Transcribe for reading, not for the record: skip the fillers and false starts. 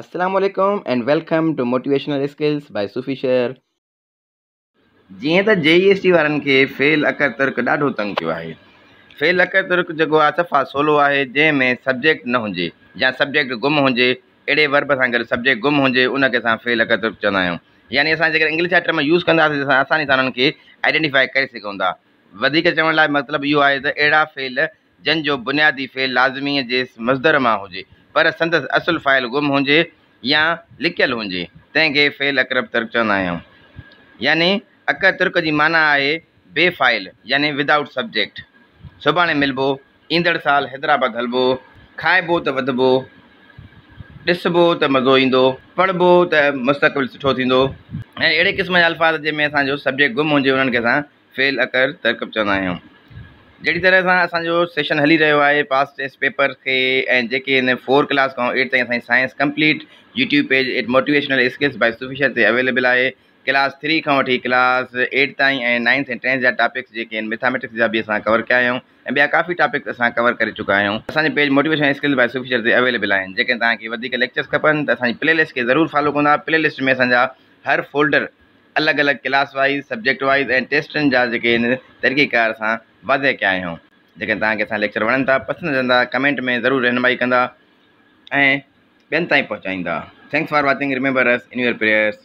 السلام عليڪم and welcome to motivational skills by Sufi Shar. جيئن ته جي اي ايس ٽي وارن کي فعل اڪر ترڪ ڏاڍو تنگ ڪيو آهي. فعل اڪر ترڪ جيڪو آهي صفا سولو آهي جنهن ۾ سبجيڪٽ نه هجي يا سبجيڪٽ گم هجي اهڙي ورب سان گڏ سبجيڪٽ گم هجي ان کي اسان فعل اڪر ترڪ چوندا آهيون يعني اسان جيڪڏهن انگلش جا ٽرم يوز ڪنداسين ته اسان آساني سان انهن کي آئيڊينٽيفائي ڪري سگهون ٿا. وڌيڪ چوڻ لاء مطلب اهو آهي ته اهڙا فعل جن جو بنيادي فعل لازميء جي مصدر مان هجي، پر سندس اصل فاعل گم هجي يا لڪيل هجي، تنهن کي فعل اقرب ترڪ چوندا آهيون. يعني اقرب ترڪ جي معنيٰ آهي بي فاعل يعني Without Subject. سڀاڻي ملبو، ايندڙ سال حيدرآباد هلبو، کائبو ته وڌبو، ڏسبو ته مزو ايندو، پڙهبو ته مستقبل سٺو ٿيندو ۽ اهڙي قسم جا الفاظ جنهن ۾ اسان جو سبجيڪٽ گم هجي انهن کي اسان فعل اڪر ترڪب چوندا آهيون. جهڙي طرح سان اسان جو سيشن هلي رهيو آهي پاس ٽيسٽ پيپر کي ۽ جيڪي هن فور ڪلاس کان ايٽ تائين اسان جي science complete YouTube page at motivational skills by Sufi Shar تي اويليبل آهي ڪلاس ٿري کان وٺي ڪلاس ايٽ تائين ۽ نائنٿ ۽ ٽينٿ جا ٽاپڪس جيڪي آهن ميٿاميٽڪس جا به اسان ڪور ڪيا آهيون ۽ ٻيا ڪافي ٽاپڪس اسان ڪور ڪري چڪا آهيون اسان جي پيج موٽيويشنل اسڪلز باء صوفي شر تي اويليبل آهن جيڪڏهن توهان کي وڌيڪ ليڪچرس کپن ته اسان جي پلي لسٽ کي ضرور فالو ڪندا پلي لسٽ ۾ اسان جا هر فولڊر الڳ الڳ ڪلاس وائيز، سبجيڪٽ وائيز ۽ ٽيسٽن جا جيڪي آهن طريقيڪار سان واضح ڪيا آهيون. جيڪڏهن توهان کي اسان جا ليڪچر وڻن ٿا، پسند اچن ٿا ڪمينٽ ۾ ضرور رهنمائي ڪندا ۽ ٻين تائين پهچائيندا. Thanks for watching remember us in your prayers.